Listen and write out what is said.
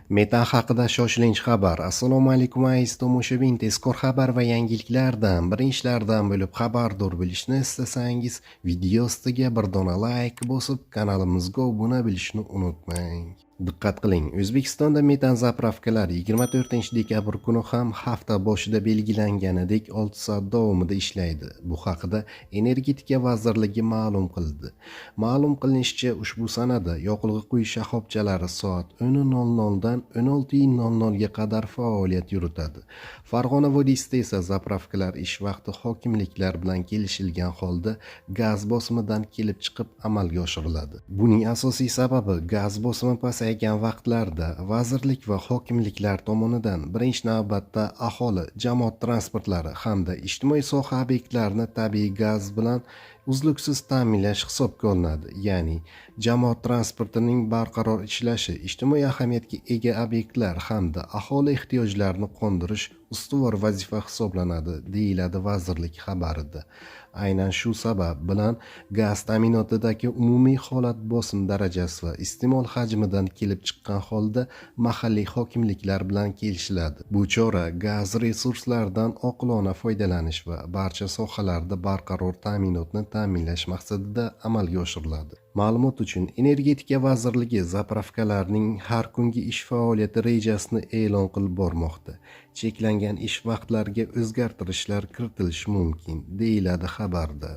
Metan haqida shoshilinch xabar. Assalomu alaykum, aziz tomoshabin. Tezkor xabar va yangiliklardan birinchilardan bo'lib xabardor bo'lishni istasangiz, video ostiga bir dona layk bosib, kanalimizga obuna bo'lishni unutmang. Diqqat qiling, O'zbekistonda metan zapravkalari 24 dekabr kuni ham hafta boshida belgilanganidek 6 soat davomida ishlaydi. Bu haqida Energetika vazirligi ma'lum qildi. Ma'lum qilinishicha, ushbu sanada yoqilg'i quyish shoxobchalari soat 10:00 dan 16:00 ga qadar faoliyat yuritadi. Farg'ona vodiysida esa zapravkalar ish vaqti hokimliklar bilan kelishilgan holda gaz bosimidan kelib chiqib amalga oshiriladi. Buning asosiy sababi gaz bosimi pasaygan vaqtlarda vazirlik va hokimliklar tomonidan birinchi navbatda aholi, jamoat transportlari hamda ijtimoiy soha obyektlarini tabiiy gaz bilan uzluksiz ta'minlash hisobga olinadi. Ya'ni jamoat transportining barqaror ishlashi, ijtimoiy ahamiyatga ega obyektlar hamda aholi ehtiyojlarini qondirish ustuvor vazifa hisoblanadi, deyiladi vazirlik xabarida. Aynan shu sabab bilan gaz ta'minotidagi umumiy holat bosim darajasi va iste'mol hajmidan kelib chiqqan holda mahalliy hokimliklar bilan kelishiladi. Bu chora gaz resurslaridan oqilona foydalanish va barcha sohalarda barqaror ta'minotni ta'minlash maqsadida amalga oshiriladi. Ma'lumot uchun, Energetika vazirligi zapravkalarning har kungi ish faoliyati rejasini e'lon qilib bormoqda. Cheklangan ish vaqtlariga o'zgartirishlar kiritilishi mumkin, deyiladi xabarda.